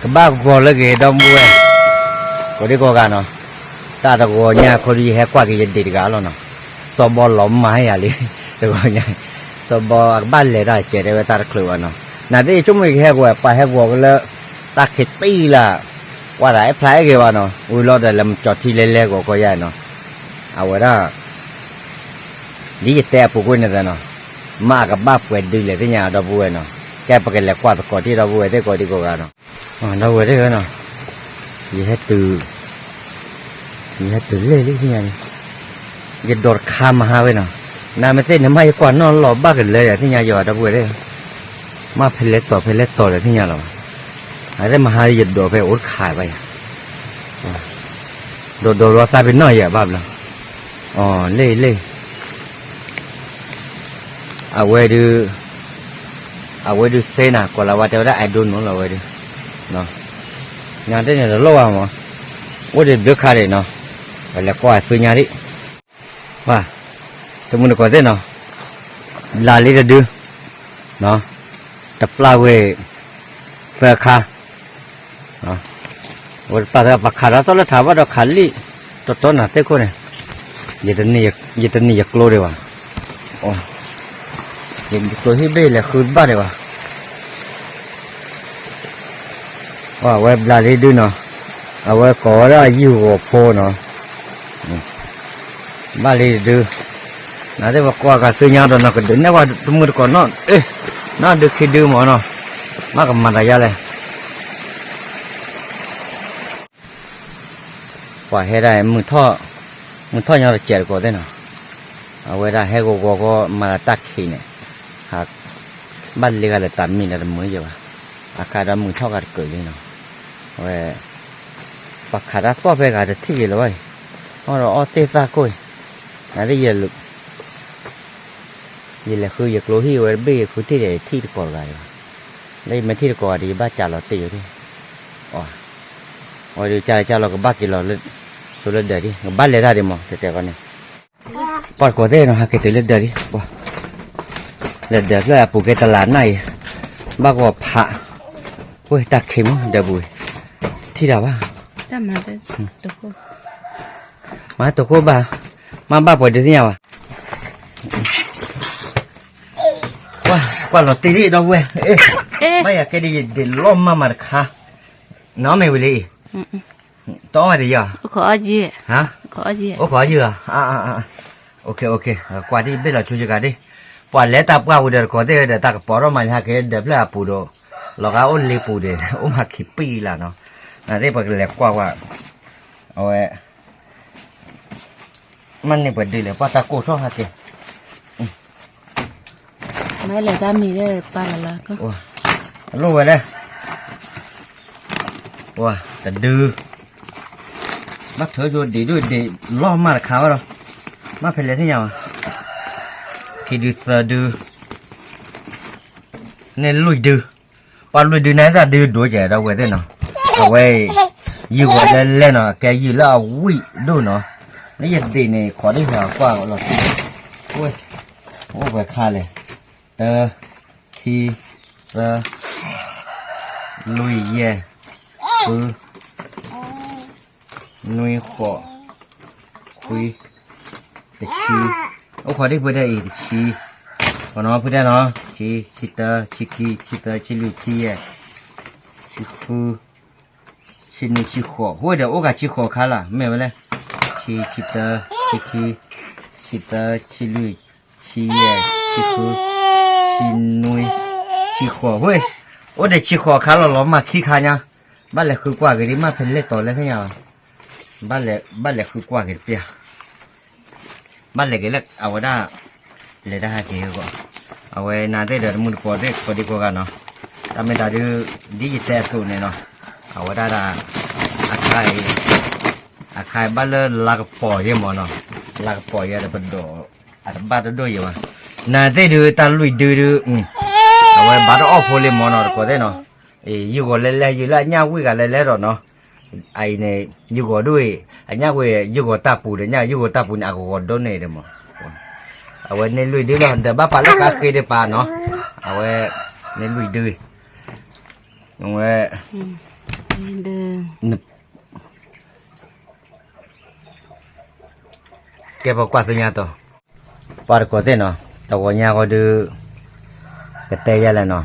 ကဘၣ်ဂီၤလၢဂ့ၤဒီပုၢ်ဝဲၢ်, ကိးဒံကိးဂၤနီၤ, တၢ်တဂီၤညါအဃိဒီး ယဟဲကွၢ်က့ၤယဒ့ၣ်တဂၤလီၤနီၤ, စီၤဘီလီၤမၤယၤလံ, တဂီၤညါ, စီၤဘီအကဘၣ်လဲၤတၢ်ကဲးတဲဝဲတၢ်တချုးဘၣ်နီၤ, နာ်သက့ယဆိကမိၣ်ယကဟဲဂီၤ ပှၤဟဲဂီၤကလၢ တၢ်ခံးတံၢ်လၢ်, ကွၢ်ဒၣ်အဲၣ်ဖျါအဲၣ်ဂ့ၤဘၣ်နီၤ, ဝံၤလီၤဒီးလဲၤမၤကၠီထံလဲၤလဲၤဂီၤကီယါနီၤ, အဝဲဒၣ် ဒ်ယတဲအပူၤကွံာ်န့ၣ်သ့နီၤ, မ့ၢ်အကဘၣ်ပှဲၤဒုလဲၣ်သ့ၣ်ညါဒီပုၢ်ဝဲၢ်နီၤ, ကဲပကလဲၤကွၢ်သကိးတံၢ်ဒီပုၢ်ဝဲၢ်သ့ၣ်ကိးဒံကိးဂၤနီၤ, ဒီပုၢ်ဝဲၢ်သ့ၣ်နီၤ, ယဟဲတုၤ, ယဟဲတုၤလဲၣ်လံသ့ၣ်ညါန့ၣ်, ယဒိးတခါမဟါဝဲနီၤ, နမ့ၢ်သ့ၣ်န့ၣ်မ့ၢ်ယကွၢ်နီၣ်လီၤ ဘၣ်ကလဲၤယၤသ့ၣ်ညါယၤဒီပုၢ်ဝဲၢ်သ့ၣ်, မ့ၢ်ဖဲလဲၤတီၤဖဲလဲၤတီၤလဲၣ်သ့ၣ်ညါလီၤဘၣ်, အသ့ၣ်မဟါယဒိးဖဲအိၣ်တခါဘၣ်ယၤ ဒိးဒိးလီၤသးပ့ၤနီၣ်ယၤဘၣ်ဘျီ, အီၤလ့ၣ်လ့ၣ်, အဝဲဒုး, အဝဲဒုးစ့နၤ ကိးလီၤဝဲတဲဝဲဒၣ် I don't know လီၤဝဲဒုး, ညါတန့ၣ်တလိၣ်ဘၣ်မး, အိၣ်ဒံးဘျုးခါဒံးနီၤ, ပလဲၤကွၢ်သုညါဒံး, ပှၤ, တမုၢ်တကိးသ့ၣ်နီၤ, ဘျးလံတဒု, တပျၢ်ဝဲ, သၢခါ ဝဲတသးသၢ ပှၤခးဒီးသီၣ်လၢထးဘၣ်ဒီးခးလံ, တီတီနၤသ့ၣ်ခိၣ်န့ၣ်, ယတနံၤယကျိဒံးဘၣ်, ယကျိဟံၣ်ဘ့ၣ်လဲၤဃုဘၣ်ဒံးဘၣ်, အဝဲဘျးလံဒုနီၤ, အဝဲကိးဝဲဒၣ်ယုၢ်ဂီၤဖိနီၤ ဘၣ်လံဒု, နသ့ၣ်ပကွၢ်ကသုညါဒီးနီၤ ကဒုးနဲၣ်ပှၤတမုၢ်တကိးနီၤ, နီၢ်ဒုခံဒုမ့ၢ်နီၤ, မ့ၢ်ကမၤတၢ်ယါလဲၣ်, ပှၤဟဲဒၣ်, မုၢ်ထီၣ်ညီတစဲးတကိးသ့ၣ်နီၤ, အဝဲဒၣ်ဟဲဂီၤဂီၤဂီၤမၤလၢတၢ်ခံးန့ၣ်, ဘၣ်လ့ဂၤလၢတၢ်မံၤဒီးတမုာ်ယဲဘၣ်, အခါဒီးမုၢ်ထီၣ်ဂၤတကၢးလံနီၤ, အဝဲ ပှၤခးတၢ်သီၣ်ဖဲဂၤတထံၣ်က့ၤလၢၤဘၣ်အံၤ, အီၣ်ဒီးအီၣ်သ့ၣ်သၣ်ခိၣ်အံၤ, နသ့ၣ်ယ ယလဲၤဃုယကျိဟံၣ်ဝဲတဘ့ၣ်ဃုထံၣ်ဒီး ယထံၣ်တကိးတဂၤဒံးဘၣ်, လၢယမ့ၢ်ထံၣ်တကိးဂၤဒီး ယဘၣ်ကးလီၤတ့ၢ်ဝဲဒၣ်, အဝဲဒုးကးလီၤကးလီၤ ကဘၣ်က့ၤလီၤ, ဆိလၢဒၢးဒံး ကဘၣ်လဲၤတၢ်ဒံးမး တဲတဲဃီန့ၣ်, ပှၤတကိးသ့ၣ်နီၤ ဟးက့ၤတုၤလၢဒၢးဒံး, လဲၤဒၢးဖျၢၣ်အပူၤကဲတလးနၢ်အံၤ, ဘၣ်ဂီၤဖး, ဝဲတၢ်ခံးမးဒၢးပူၤ, တထံၣ်တၢ်ဘၣ်, မၤတိာ်ခိၣ်ဘၣ်, မ့ၢ်ဘၣ်ပှဲၤဒုးသ့ၣ်ညါဘၣ် ကွၢ်လီၤတ့ၢ်ဒံးဒီပုၢ်ဝဲၢ်, ဘၣ်ယၤကဲဒ်ယဒ့ၣ်လီၤမၢ်မးတခါ, နအီၣ်မ့ၢ်ဝံၤလံ, တအီၣ်မးတယီၤ, အိၣ်ခိးအီၣ်ယုၢ်, ကွၢ်ဒံးဘ့ၣ်လီၤဆူယဂၤဒံး, ပှၤလဲၤတၢ်ပှၢ်ဝံၤဒီးတကိးသ့ၣ်ဒီး တၢ်ကပီၤထီၣ်မးယဟဲက့ၤဒၢးဖျၢၣ်အပူၤဒီး, လီၤဂာ်အိၣ်လ့ပူၤဒီး အိၣ်မးခံးပံၣ်လၢ်နီၤ, နသ့ၣ်ပကလဲၤကွၢ်ကွၢ်, အဝဲ မ့ၢ်န့ၢ်ပှဲၤဒုးလဲၣ် ပှၤတၢ်ကိၢ်ထီၣ်ဟဲက့ၤ, မ့ၢ်လဲၤတၢ်မံၤလၢပၢ်လီၤလီၤ, လိၣ်ဝဲလဲၣ်, တဒု, ဘၣ်ထုးဆိဒံးဒုးဒံး လီၤမၢ်တခါဘၣ်ဒီး, မ့ၢ်ဖဲလဲၣ်သ့ၣ်ညါဘၣ်, ခံဒုသၢဒု, န့ၢ်လွံၢ်ဒု, ပှၤလွံၢ်ဒုန့ၣ်တၢ်ဒုဒိၣ်ကဲး ဒီပုၢ်ဝဲၢ်သ့ၣ်နီၤ, အဝဲအံၤ, ယုၢ်ဂီၤလၢလဲၣ်နီၤ ကဲယုၢ်လၢအဝံၣ်ဒိၣ်နီၤ, လၢယဒ့ၣ်န့ၣ် ခိးဒ်ဟဲကွၢ်လီၤတံၢ်, ဝဲ, အိၣ်ပှဲၤခါလဲၣ်, တၢ, ခံ, သၢ, လွံၢ်, ယဲၢ်, ဃု, နွံ, ဃိး, ခွံ, တဆံ, အိၣ်ခိးဒ်ဖုတဲအံၤ တဆံ, ဖုတဲနီၤ ဆံ, ဆံတၢ, ဆံခံ, ဆံသၢ, ဆံလွံၢ်, ဆံယဲၢ်, ဆံဃု, ဆံနွံ, ဆံဃိး, ဝဲဒီးအိၣ်ဂၤဆံဃိးခါလီၤ မ့ၢ်ဝဲလဲၣ်, ဆံ, ဆံတၢ, ဆံခံ, ဆံသၢ, ဆံလွံၢ်, ဆံယဲၢ်, ဆံဃု, ဆံနွံ, ဆံဃိး, ဝဲ, အိၣ်ဒီးဆံဃိးခါလီၤ လီၤမၢ်ခံခါညါ, ဘၣ်လဲၤဃုကွၢ်က့ၤဒ် မ့ၢ်ဖဲလဲၣ်တီၤလဲၣ်သ့ၣ်ညါဘၣ်, ဘၣ်လဲၤဃုကွၢ်က့ၤတပျၢ် ဘၣ်လဲၤက့ၤလၢအဝဲဒၣ်, လဲၤတၢ်ဟဲက့ၤအဂီၢ်, အဝဲနၤသ့ၣ်ဒီးတမုၢ်တကိးသ့ၣ်ကိးဒံကိးဂၤနီၤ, တၢ်မ့ၢ်တၢ်ဒုး, ဒ်ယတဲအသိးန့ၣ်နီၤ, အဝဲဒၣ်ဒၣ်, အခါအံၤ, အခါအံၤဘၣ်လၢလါကပီၤယဲမ့ၢ်နီၤ, လါကပီၤယဲဒီးပဒိၣ်, အတဘၣ်တဒိၣ်ယဲဘၣ်, နၤသ့ၣ်ဒုးတၢ်လွံၢ်ဒုဒုး, အဝဲဘၣ်တအီၣ်ဖိလံမ့ၢ်နီၤ တကိးသ့ၣ်နီၤ, ယုၢ်ဂီၤလဲၤလဲၤယုၢ်လၢအညၣ်ဝံၣ်ဂၤလဲၤလဲၤဒီးနီၤ အအံၤန့ၣ်, ယုၢ်ဂီၤဒိၣ်အံၤ, အညၣ်ဝံၣ် ယုၢ်ဂီၤတၢ်ပူၤဒီးညၣ် ယုၢ်ဂီၤတၢ်ပူၤန့ၣ် အကဂီၤဒိၣ်န့ၣ်ဒ်မး, အဝဲန့ၢ်လွံၢ်ဒုလီၤ ဒီးဘၣ်ပာ်လၢဃါဃ့ဒံးပာ်နီၤ, အဝဲ, န့ၢ်လွံၢ်ဒု, အဝဲ, ကဲပကွၢ်သ့ၣ်ညါတီၤ, ပှၤတကိးသ့ၣ်နီၤ, တဂီၤညါဃီဒုး ကတဲယၤလဲၣ်နီၤ,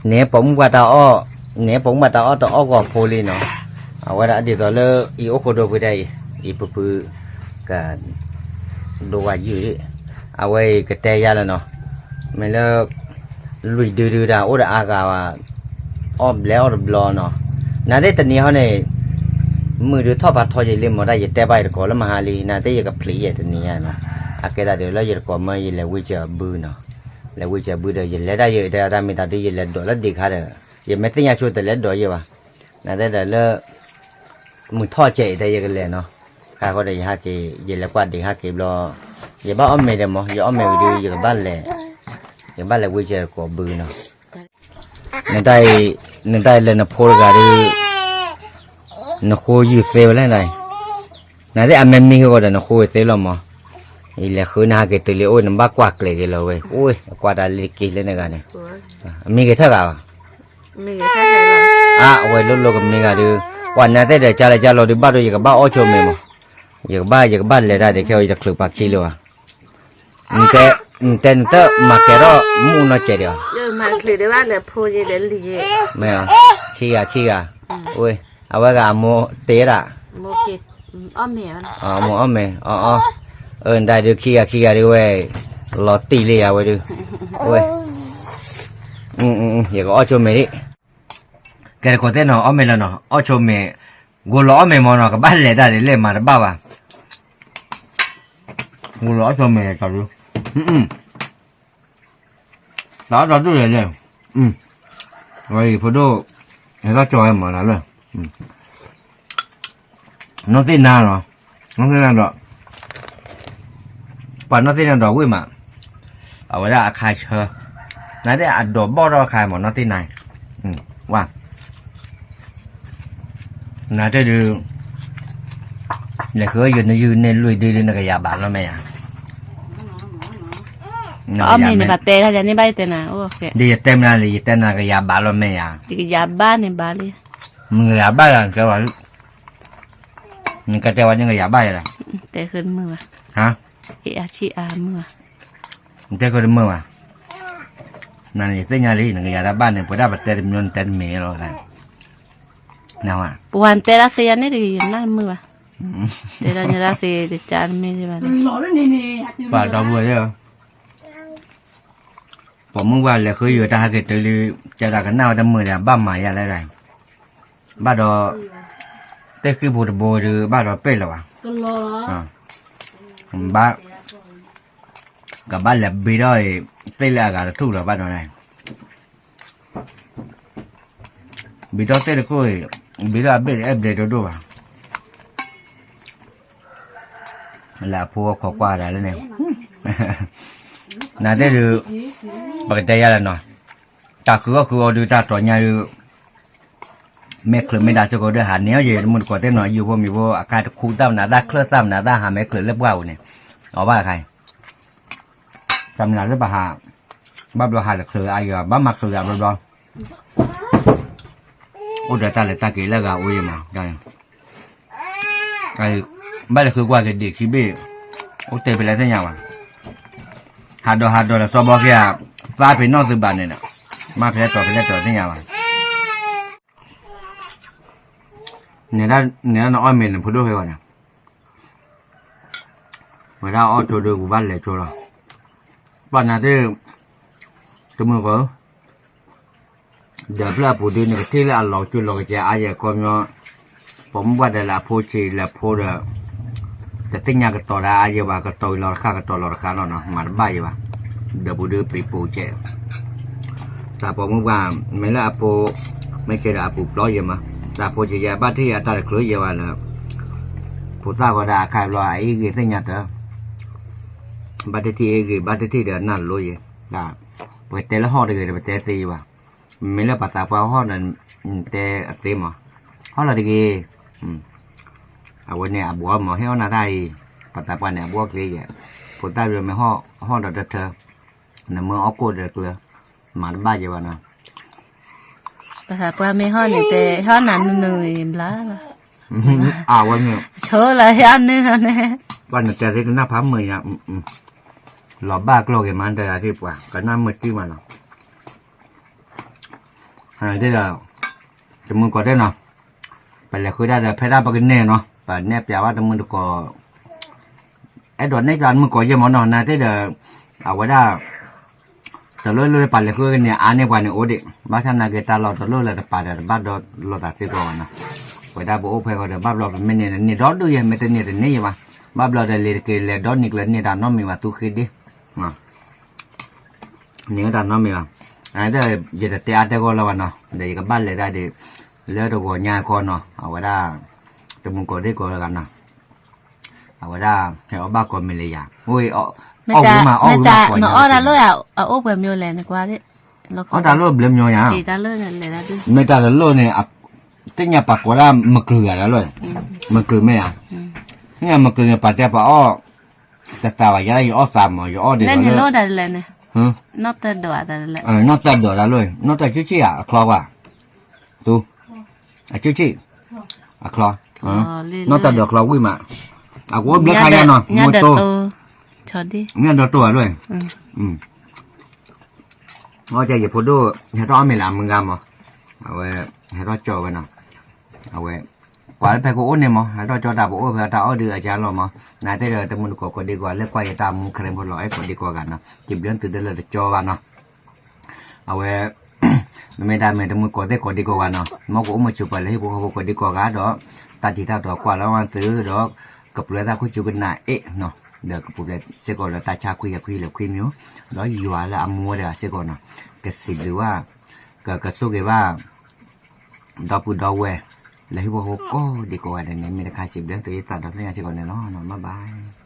န့ၣ်ပိာ်မုၣ်ပှၢ်တၢ်အီၣ်, န့ၣ်ပိာ်မုၣ်ပှၢ်တၢ်အီၣ်တအီၣ်ဂီၤဖိလံနီၤ, အဝဲဒၣ်ဒ်သိးလၢအံၤအိၣ်ခိးဒိဖုဒၣ်အံၤ, အံၤဖုဖု က ဒိဝါယုၢ်, အဝဲအံၤကတဲယၤလဲၣ်နီၤ, မ့ၢ်လၢ လွံၢ်ဒုဒုဒၣ်အိၣ်ဒီးအါဂၤဘၣ်, အီၣ်ဘျဲအီၣ်တဘျီနီၤ, နသ့ၣ်တနံၤဟီန့ၣ်, မုၢ်ဒုးထီၣ်ဖးထီယံာ်လံမ့ၢ်ဒၣ် ယတဲဘၣ်ယတကိးလၢမဟါလံ နသ့ၣ်ယကဖျံးယဲၢ်တနံၤညါနီၤ, အကဲသးဒုးလၢယတကိးမၢယလဲၤဝံကၢဘုနီၤ, လဲၤဝံကၢဘုဒီး ယလဲၤဒၣ်ယတဲတၢ်မ့ၢ်တၢ်ဒုး ယလဲၤဒိးလၢဒံးခါဒီး, ယမ့ၢ်သ့ၣ်ညါဆိတလဲၤဒိးယဲၢ်ဘၣ်, နသ့ၣ်ဒီးလၢ မုၢ်ထီၣ်ကဲအံၤတဲယကလဲၤနီၤ, ခါဃီဒီးယဟးက့ၤ ယလဲၤကွၢ်ဒံးဟးက့ၤဘျီ, ယဘၣ်အီၣ်မ့ၤဒီးမ့ၢ် ယအီၣ်မ့ၤဝံၤဒုး ယကဘၣ်လဲၤ, ယကဘၣ်လဲၤဝံကၢကိးဘုနီၤ, နတၢ်အံၤ, နတၢ်အံၤလဲၤနဖိတဂၤဒုး, နဃိယုၢ်သ့ဝဲလဲၣ်နတၢ်အံၤ, နသ့ၣ်အမဲမံဟ့ၣ်ဂီၤဒီးနဃိသ့လီၤမး, ယလဲၤဃုနဟးက့ၤတုၤလံအိၣ် နဘၣ်ကွၢ်ကျဲၤက့ၤလီၤဝဲ, အိၣ်အကွၢ်တၢ်လံက့ၤလၢနဂၤန့ၣ်, အမံက့ၤထၢၣ်ဂၤဘၣ် အါ, အဝဲလိၣ်လိၣ်ကမ့ၢ်ဂၤဒုး, ပှၤနၤသ့ၣ်ဒီးကၢလဲၤကၢလီၤဒုး ဘၣ်ဒိယကဘၣ်အီၣ်ဆိမဲာ်မး, ယကဘၣ် ယကဘၣ်လဲၤတၢ်ဒံးခဲအံၤ ယတချုးပာ်ခံလၢၤဘၣ်, နတဲနတမၤကဲထီၣ်မူနီၢ်ကဲးဒံးအီၤ, မ့ၢ်, ခံဂၤခံဂၤ, အဝဲဂၤအမိၢ်တ့ဒၣ် မိၢ်အီၣ်မ့ၤ, အီၣ်အီၣ်, အၢ နတၢ်ဒုးခံဂၤခံဂၤဒုးဝဲ, လီၤတံၢ်လံယၤဝဲဒုး, ဝဲ, ယကအီၣ်ဆိမဲာ်ဒံး, ကဲတကိးသ့ၣ်နီၤ အီၣ်မ့ၤလၢနီၤ အီၣ်ဆိမဲာ်, ဂိၤလီၤအီၣ်မ့ၤမ့ၢ်နီၤ ကဘၣ်လဲၤတၢ်ဒ်လဲၣ်မၤတဘၣ်ဘၣ်, ဂိၤလီၤအီၣ်ဆိမဲာ်တၢ်ဒုး, တၢ်အီၣ်တၢ်ဒုးလဲၣ်လဲၣ်, ဝဲအံၤဖိဒိၣ်, ဟဲထီၣ်ကၠီဝဲမၤတၢ်လၢ နီၢ်သ့ၣ်နါနီၤ, နီၢ်သ့ၣ်နါဒီး, ပှၤနီၢ်သ့ၣ်နါဒီးဝ့ၢ်မး, အဝဲဒၣ်အခါဆၢ, နသ့ၣ်အဒိးဘီၣ်ထီၣ်အခါမး နီၢ်သ့ၣ်နါ, ဝါ, နသ့ၣ်ဒုး, လဲၤဃုယနယုၢ်န့ၢ်လွံၢ်ဒုဒုနကယၤဘၣ်လီၤမ့ၢ်ယၤ, အီၣ်မ့ၤန့ၣ်ဘၣ်တဲတၢ်ယၤန့ၣ်ဘၣ်ယတဲနၤ, ဒ်ယတဲမနုၤလံ ယတဲနၤကယၤဘၣ်လီၤမ့ၢ်ယၤ, ယကယၤဘၣ်န့ၣ်ဘၣ်လံ, နကယၤဘၣ်ယၤ နကတဲဝဲ, နကတဲဝဲနကယၤဘၣ်ယၤလီၤ, တဲဃုတမုာ်ဘၣ်, ဟါ, အ့ၣ်အါဆံၣ်အါမုာ်ဘၣ်, နတဲဃုတမုာ်ဘၣ်, နသ့ၣ်ညါလံ နကယၤတၢ်ဘၣ်န့ၣ် ပဝဲဒၣ်ပတဲတမံၤ နတဲတမ့ၢ်လီၤ, နဝဲ, ပှၤနတဲဒၣ်သ့ယၤန့ၣ်တဂ့ၤ ယနၢ်တမုာ်ဘၣ်, တဲဒၣ်ညါတၢ်သ့တကါတမ့ၢ်ဘၣ်, ပှၤဒီပုၢ်ဝဲၢ် ပိာ်မုၣ်ဝဲလဲၤဃုယုၢ်တၢ်ဟဲက့ၤတုၤလံ, ကဲသးကနၣ်ဝဲတမုာ်ဒီး ဘၣ်မၤယၤလဲၣ်, ဘၣ်ဒီး, သ့ၣ်ဃံဖိတဘိဒုး ဘၣ်ဒီးပ့ၢ်လၢၤဘၣ်, ဘၣ်, ကဘၣ်လဲၤဘ့ထီၣ်အံၤ, သ့ၣ်လၢအဂၤတထူၣ်လၢၤဘၣ်ဒီး, ဘ့ထီၣ်သ့ၣ်တခိၣ်အံၤ, ဘ့ထီၣ်အဘ့ၣ်တအဲၣ်ဘျဲးဒိၣ်ဒိၣ်ဘၣ် လၢအဖိအခိးကွၢ်ဒၣ်လၢန့ၣ်, နသ့ၣ်ဒုး, ပကတဲယၤလၢနီၤ, တၢ်ဃုအီၣ်ဃုအီဒုး တၢ်တီၤညါဒုး, မဲာ်ချၢးမ့ၢ်ဒၣ်စ့ၢ်ကီးဒုး ဟးန့ၢ်အီၣ်ယဲၢ်တမုၢ်တကိးသ့ၣ်နီၤ ယုၢ်ဖိမံၤဖိ အကါတခူတၢ်မနုၤသၣ် ချၢၣ်သၣ်မနုၤသၣ် ဟးမဲာ်ချၢးလၢပှၢ်ပူၤန့ၣ်, အီၣ်ဘၣ်တခါအံၤ, တၢ်မနုၤလၢပဟး, ဘၣ်ဘျီဟးတချုးအါယံၤ ဘၣ်မၤချုးဂၤဘျီဘျီ အိၣ်ဒီးတၢ်လဲၤတၢ်က့ၤလၢအဂၤအိၣ်ယဲၢ်မး, ဘၣ်လဲၤဃုကွၢ်က့ၤဒံးခံဘ့ၣ်, အိၣ်တဲဖဲလဲၣ်သ့ၣ်ညါဘၣ်, ဟးဒီးဟးဒီးလၢစီဘီက့ၤဧါ, သးဖဲနီၢ်သုဘၣ်န့ၣ်ဒီး, မ့ၢ်ဖဲလဲၣ်တီၤဖဲလဲၣ်တီၤသ့ၣ်ညါဘၣ်, န့ၣ်ဒၣ်နအီၣ်မ့ၤန့ၣ် ဖိဒိၣ်ဟဲဂီၤန့ၣ် ဝဲဒၣ်အီၣ်ဆိဒုး ပဘၣ်လဲၤဆိလီၤ, ပှၤနၤသ့ၣ်, တမုၢ်ဃီ, ဒီးဖျၢၣ်အပူၤဒုး နကထံၣ်လၢအလီၤကၠိလီၤကစဲအါယဲၢ်ခီပညီ, ပိာ်မုၣ်ပှၢ်ဒီးလၢအဖိဆံးလၢအဖိဒီး, တသ့ၣ်ညါကတီၤဒၣ်အါယဲၢ်ဘၣ် ကတီၤအံၤလီၤတခါ ကတီၤလီၤတခါလီၤနီၤ မၤတဘၣ်ယဲၢ်ဘၣ်, ဒီးပူၤဒုးပံးပူၤကဲး တၢ်ပိာ်မုၣ်ပှၢ်, မ့ၢ်လၢအဖိ, မ့ၢ်ကဲဒီးအပူၤပျီယဲၢ်မး, တၢ်ဖိဆံးယဲၢ် ဘၣ်ထံၣ်အတၢ်တချုးယဲၢ်ဘၣ်လၢ, ဖိသၣ်ဃီဒၣ်အခါဘျီအအ့ၣ်ဂ့ၤသ့ၣ်ညါတၢ်, ဘၣ်တထံၣ်အ့ၣ်ဂ့ၤ ဘၣ်တထံၣ်ဒီးနၢ်လိယဲၢ်, ပကတဲလၢဟီၣ်တဂ့ၤဒီး ပတဲသ့ယဲၢ်ဘၣ်, မ့ၢ်လၢပှၤသးပှၢ်ဟီၣ်ဒီး, တဲအသ့မး, ဟီၣ်လီၤတဂ့ၤ အဝဲန့ၣ်အဘှီမး ဟ့ၣ်အီၣ်နၤတၢ်အံၤ, ပှၤသးပှၢ်န့ၣ် အဘှီကျ့ယဲၢ်, ဖိသၣ်ဒုးမ့ၢ်ဟီၣ်ဒီးတထၢ, နမ့ၢ်အီၣ်ကိၣ်ဒီးကျၢၤ, မၤတဘၣ်ယဲၢ်ဘၣ်နီၤ, ပှၤမ့ၢ်ဟီၣ်န့ၣ် တဲဟီၣ်နၤနုၤနုၤဘျါလီၤ, အဝဲန့ၣ်, ဆိလၢဟီၣ်နုၤန့ၣ်, ပှၤနတဲသ့ကနၣ်ဖးမုာ်ယၤ, လီၤဘၣ်ကျိၤဂ့ၤမး တဲဒၣ်သ့ၣ်ပှၤ ကနၣ်မုာ်တံၢ်မးနီၤ, ဒီး, တမုၢ်ကီၢ်သ့ၣ်နီၤ, ပလဲၤဃုဒၣ်ဒီး ဖဲဒၣ်ပကနဲၣ်နီၤ ပနဲၣ်ပျးဘၣ်တမုၢ်တကိး အဲၣ်ဒိးနဲၣ်ပျးတမုၢ်ကီၢ်ယဲၢ်မးနီၤ နာ်သ့ၣ်ဒီး, အဝဲဒၣ်, တလိၣ်လၢပှၤလဲၤဃုကန့ၢ်အါန့ၢ်ပှၤန့ၣ်အိၣ်ဒံး, ဘၣ်ဆၣ်နာ်က့ၤတၢ်လီၢ်တလိၣ်လၢတပာ်ဒီးတဘၣ်ဒီးလိာ်သးစ့ၢ်ကီးဘၣ်နီၤ, ဝဲဒၣ်ပအိၣ်ဖဲဃီဒီး ဘၣ်ဘျီပမ့ၢ်န့ၢ်န့ၢ်ဒီဒူၣ်ယဲၢ် မ့ၢ်တန့ၢ်တန့ၢ်ယဲၢ်ဘၣ်, ဘၣ်ဘျီဒီးလံၤတက့ၤလဲၤဒီနံၤကျၢၤန့ၢ်တၢ်နီတမံၤဘၣ် သူဃ့ဒ့ န့ၢ်တၢ်နီတမံၤဘၣ်, ယတတဲအါတဲဂီၢ်လၢၤဘၣ်နီၤ ဒီးယကဘၣ်လဲၤဒၣ်ဒံး, လၢတဂီၤညါဃီနီၤ အဝဲဒၣ်, တမုၢ်ကီၢ်သ့ၣ်ကီးတဂၤနီၤ, အဝဲဒၣ်, ဟဲအီၣ်ဘၣ်ကိးမံၤလၢယၤ, အီၣ်ဝံၤမး အီၣ်ဝံၤမးကိးညါ, နအီၣ်တၢ်လိၣ်ဧါ, အအိၣ်ပှဲၤမံၤလဲၣ် နကွၢ်, အီၣ်တၢ်လိၣ်ဘျၢမံၤယၤ, မ့ၢ်တၢ်တလိၣ်န့ၣ်, သ့ၣ်ညါပာ်ကိးဒၣ်မုၢ်ကျုၤဂၤတၢ်လိၣ်, မုၢ်ကျုၤမ့ၢ်ဧါ, သ့ၣ်ညါမုၢ်ကျုၤန့ၣ် ပာ်တဲပှၤအီၣ်, တသးဘၣ်ယၤ ယအီၣ်သးမး ယအီၣ်ဒ်လဲၣ်, နီၢ်တၢ်ဒိးတၢ်လိၣ်, နီၢ်တၢ်ဒိးတၢ်လိၣ်, နီၢ်တၢ်ဆူၣ်ဆံၣ်ဧါ အချီကွၢ်, သူ, အဆူၣ်ဆံၣ်, အချီ, နီၢ်တၢ်ဒိးချီဝံၣ်မး, အကအိၣ်ဘျၢခါယါနီၤ, မ့ၢ်တိ, မ့ၢ်ဒိးတိၢ်ဧါလိၣ်, အီၣ်ကဲယဖိဒိၣ်, ဟဲထီၣ်အီၣ်မ့ၤလၢအမုၢ်ဂၤမး, အဝဲ, ဟဲထီၣ်ကၠီဝဲနီၤ, အဝဲ, ကွၢ်လၢဖဲကအိၣ်န့ၣ်မး ဟဲထီၣ်ကၠီတၢ်ပအိၣ်ဖဲတၢ်အီၣ်ဒုးအကါလီၤမး, နာ်သ့ၣ်ဒီးတမုၢ်တကိးကိးဒံကိးဂၤ လဲၤကွၢ်ယတၢ်မူခရံာ်ဖိလီၤ အဲၣ်ကိးဒံကိးဂၤနီၤ စံးဘျုးသုတလၢတကၠီဘၣ်နီၤ, အဝဲ မ့ၢ်ဒၣ်မ့ၢ်တမုၢ်ကီၢ်သ့ၣ်ကိးဒံကိးဂၤနီၤ မ်ကအိၣ်မုာ်ဆိးပၢၤလၢဟံၣ်ဖိဃီဖိကိးဒံကိးဂၤဒီး တၢ်တံာ်တၢ်တီကွၢ်လၢအဝဲသုဒီး ကပျဲသးခိၣ်ဆူကနၣ်အ့ၣ်နီၤ ဒီးကပူၤဖျဲးစ့ၢ်ကီးလၢတၢ်ဆါခွံယၤခွံလၢာ်ခွံမံၤ, ဒီးယွၤလၢအမူဝဲတဂၤစ့ၢ်ကီးနီၤ ကစံးဘျုးဘၣ်, ကကဆိၣ်ဂ့ၤဘၣ် ဒီပုၢ်ဒီဝဲၢ် လၢဟံၣ်ဖိဃီဖိကိးဒံကိးဂၤဒဲးန့ၣ် မ့ၢ်တခါစံးဘျုးသုယသးဒီဖျၢၣ်ညါစ့ၢ်ကီးန့ၣ်လီၤ. ဘၣ်ဘၣ်